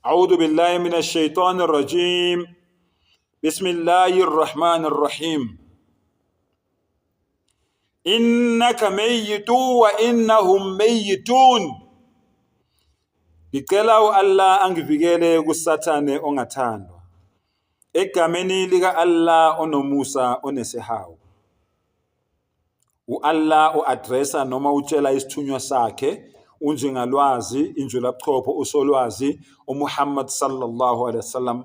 A'udhu billahi minash shaitani rajim. Bismillahir Rahmanir Rahim. Innaka mayyitu wa innahum mayyitun. Ngicela uAllah angivikele kuSathane ongathandwa. Egameni lika Allah onomusa onesihawu. U-Allah u-addressa noma utshela isithunywa sakhe unjengalwazi injulabuchopho usolwazi uMuhammad sallallahu alaihi wasallam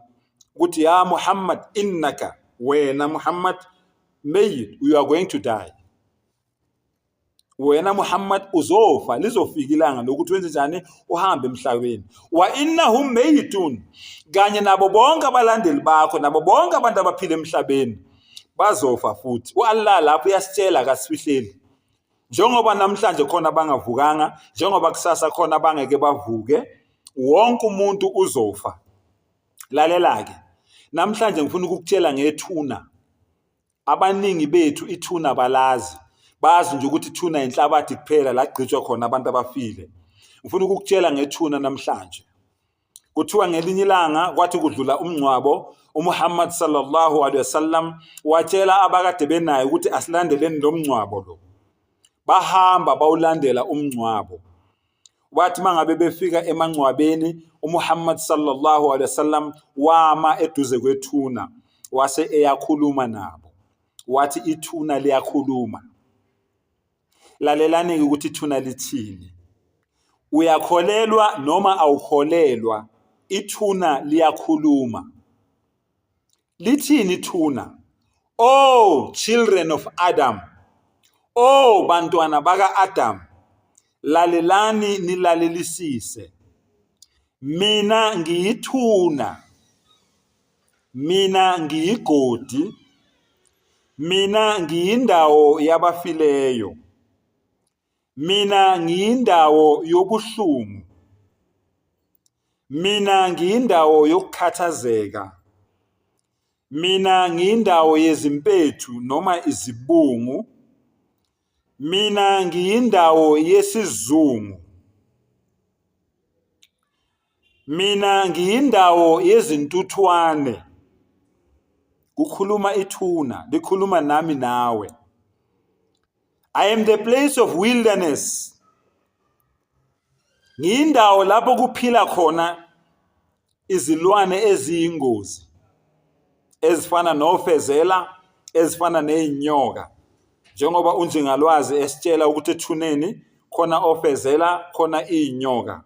ukuthi ya Muhammad innaka wena Muhammad mayyit, you are going to die. Wena Muhammad uzofa, lizofika ilanga lokuthi wenze njani, uhambe emhlabeni. Wa innahum mayitun, kanye nabo bonke abalandeli bakho nabo bonke abantu abaphila emhlabeni bazofa futhi. U-Allah lapho uyasitshela, akasifihleli. Njengoba namhlanje khona abangavukanga, njengoba kusasa khona abangeke bavuke, wonke umuntu uzofa. Lalela-ke, namhlanje ngifuna ukukutshela ngethuna. Abaningi bethu ithuna balazi, bazi nje ukuthi ithuna inhlabathi kuphela la kugqitshwa khona abantu abafile. Ngifuna ukukutshela ngethuna namhlanje. Kuthiwa ngelinye ilanga kwathi kudlula umngcwabo, uMuhammad sallallahu alaihi wasallam watshela abakade benaye ukuthi asilandeleni lo mngcwabo lo. Bahamba bawulandela umngcwabo. Wathi mangabe befika emangcwabeni, uMuhammad sallallahu alaihi wasallam wama eduze kwethuna wase eyakhuluma nabo. Wathi ithuna liyakhuluma. Lalelani-ke ukuthi ithuna lithini. Uyakholelwa noma awukholelwa, ithuna liyakhuluma. Lithini ithuna? Oh children of Adam. Oh bantwana baka Adam. Lalelani nilalelisise. Mina ngiyithuna. Mina ngiyigodi. Mina ngiyindawo yabafileyo. Mina ngiyindawo yobuhlungu. Mina ngiyindawo yokukhathazeka. Mina ngiyindawo yezimpethu noma izibungu. Mina ngiyindawo yesizungu. Mina ngiyindawo yezintuthwane. Kukhuluma ithuna, likhuluma nami nawe. I am the place of wilderness. Ngiyindawo lapho kuphila khona izilwane eziyingozi ezifana nofezela, ezifana nezinyoka. Njengoba unjingalwazi esitshela ukuthi ethuneni khona ofezela, khona izinyoka.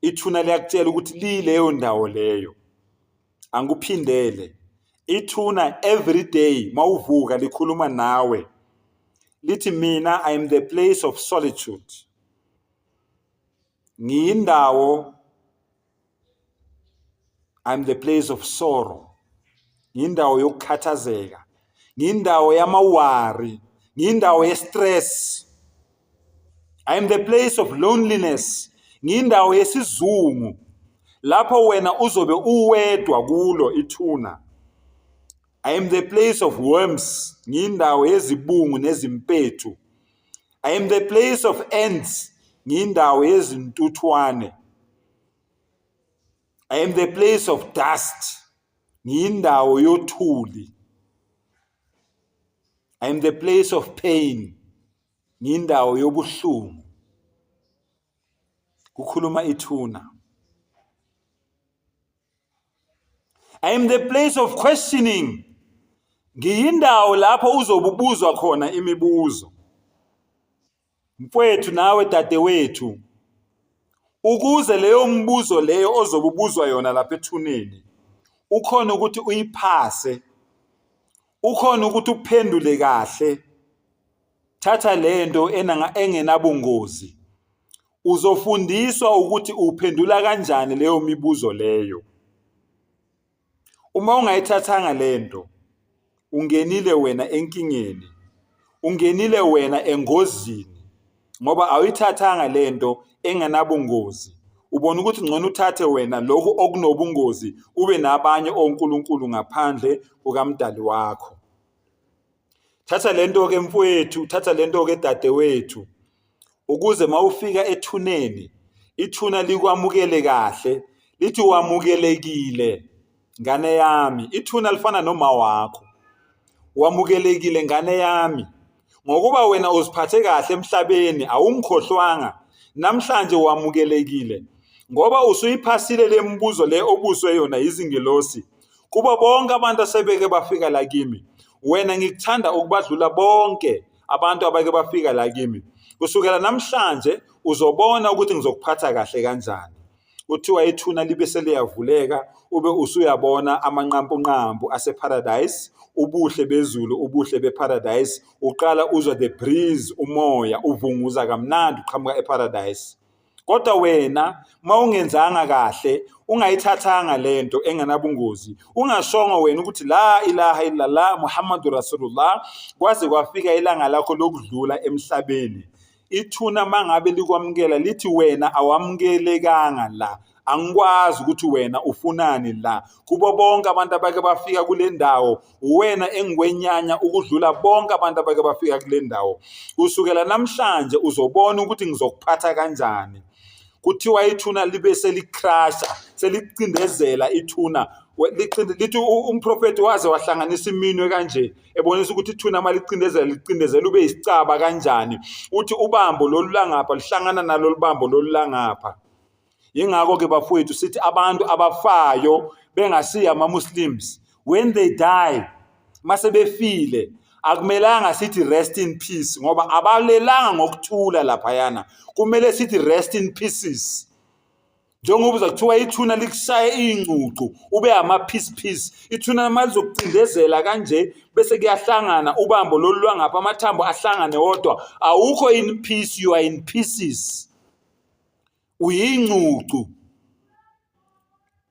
Ithuna liyakutshela ukuthi liyileyo ndawo leyo. Angikuphindele. Ithuna every day mawuvuka likhuluma nawe. Lithi mina I am the place of solitude. Ngiyindawo, I'm the place of sorrow. Ngiyindawo yokukhathazeka. Ngiyindawo yamawari. Ngiyindawo ye-stress. I am the place of loneliness. Ngiyindawo yesizungu. Lapho wena uzobe uwedwa kulo ithuna. I am the place of worms. Ngiyindawo yezibungu nezimpethu. I am the place of ants. Ngiyindawo yezintuthwane. I am the place of dust. Ngiyindawo yothuli. I am the place of pain. Ngiyindawo yobuhlungu. Kukhuluma ithuna. I am the place of questioning. Ngiyindawo lapho uzobubuzwa khona imibuzo. Mfwethu nawe dadewethu, ukuze leyo mbuzo leyo ozobubuzwa yona lapha ethuneni ukhona ukuthi uyiphase, ukhona ukuthi uphendule kahle. Thatha lento engenabungozi, uzofundiswa ukuthi uphendula kanjani leyo mibuzo leyo. Uma ungayithathanga lento, ungenile wena enkingeni, ungenile wena engozini ngoba awuyithathanga lento engenabungozi. Ubona ukuthi ngcono uthathe wena lokhu okunobungozi ube nabanye onkulunkulu ngaphandle kukaMdali wakho. Thatha lento ke mfowethu, thatha lento ke dadewethu, ukuze mawufika ethuneni ithuna likwamukele kahle, Lithi wamukelekile ngane yami, ithuna lifana noma wakho. Wamukelekile ngane yami, ngokuba wena uziphathe kahle emhlabeni, awungikhohlwanga. Namhlanje wamukelekile ngoba usuyiphasile le mibuzo le obuswe yona yizingelosi. Kubo bonke abantu asebeke bafika la kimi, wena ngikuthanda ukubadlula bonke abantu abake bafika la kimi. Kusukela namhlanje uzobona ukuthi ngizokuphatha kahle kanjani. Kuthiwa ithuna libe seliyavuleka ube usuyabona amanqampunqampu aseparadise, ubuhle bezulu, ubuhle beparadise. Uqala uzwa the breeze, umoya uvunguza kamnandi uqhamuka eparadise. Kodwa wena mawungenzanga kahle, ungayithathanga lento engenabungozi, ungashongo wena ukuthi la ilaha illallah Muhammadu Rasulullah, kwaze kwafika ilanga lakho lokudlula emhlabeni. Ithuna mangabe likwamukela lithi wena awamukelekanga la, angikwazi ukuthi wena ufunani la. Kubo bonke abantu abake bafika kule ndawo, uwena engikwenyanya ukudlula bonke abantu abake bafika kule ndawo. Kusukela namhlanje uzobona ukuthi ngizokuphatha kanjani. Kuthiwa ithuna libe selikrasha, selicindezela ithuna. Lithi umprofethi waze wahlanganisa iminwe kanje, ebonisa ukuthi ithuna uma licindezela licindezela ube isicaba kanjani. Uthi ubambo lolu langapha lihlangana nalolu bambo lolu langapha. Yingakho-ke bafowethu sithi abantu abafayo bengasiyo ama-Muslims, when they die, mase befile, akumelanga sithi rest in peace ngoba abalelanga ngokuthula laphayana. Kumele sithi rest in pieces. Njengoba uza kuthiwa ithuna likushaye iy'ngcucu ube ama-piece piece, ithuna uma lizokucindezela kanje bese kuyahlangana ubambo lolu lwangapha, amathambo ahlangane wodwa, awukho in peace, you are in pieces. Uyingcucu,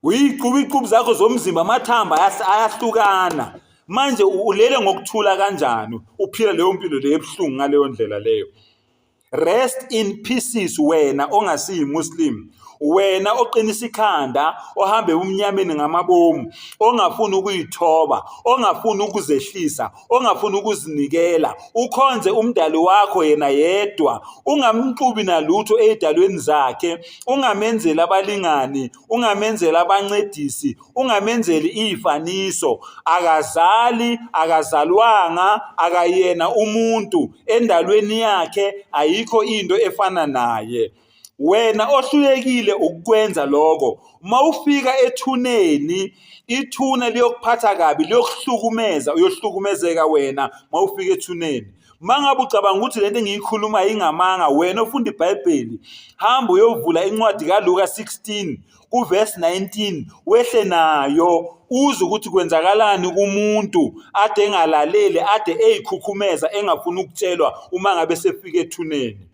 uyicuba icubu zakho zomzimba, amathambo ayahlukana. Manje ulele ngokuthula kanjani uphila leyo mpilo leyo ebuhlungu ngaleyo ndlela leyo? Rest in pieces wena ongasiyi-Muslim, wena oqinisa ikhanda, ohambe ebumnyameni ngamabomu, ongafuni ukuyithoba, ongafuni ukuzehlisa, ongafuni ukuzinikela, ukhonze umdali wakho yena yedwa, ungamxubi nalutho ey'dalweni zakhe, ungamenzeli abalingani, ungamenzeli abancedisi, ungamenzeli iy'faniso. Akazali, akazalwanga, akayena umuntu, endalweni yakhe ayikho into efana naye. Wena ohlulekile ukukwenza lokho, uma ufika ethuneni, ithuna liyokuphatha kabi, liyokuhlukumeza, uyohlukumezeka wena uma ufika ethuneni. Uma ngabe ucabanga ukuthi lento engiyikhulumayo ingamanga, wena ofunda iBhayibheli, hamba uyovula incwadi kaLuka 16 kuvesi 19, wehle nayo uzwe ukuthi kwenzakalani kumuntu ade engalaleli, ade eyikhukhumeza, engafuni ukutshelwa uma ngabe sefika ethuneni.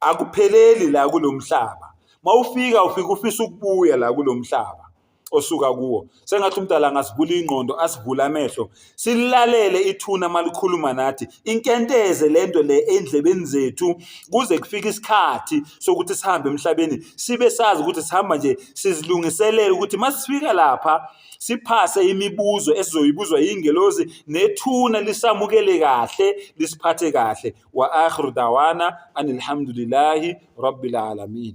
Akupheleli la kulo mhlaba. Mawufika ufika ufisa ukubuya la kulo mhlaba osuka kuwo. Sengathi umdala angasivula ingqondo, asivule amehlo, silalele ithuna malikhuluma nathi, inkenteze lento le endlebeni zethu kuze kufike isikhathi sokuthi sihambe emhlabeni, sibe sazi ukuthi sihamba nje sizilungiselele ukuthi masifika lapha siphase imibuzo esizoyibuzwa yingelosi nethuna lisamukele kahle, lisiphathe kahle. Wa akhiru dawana anilhamdulillahi rabbil alamin.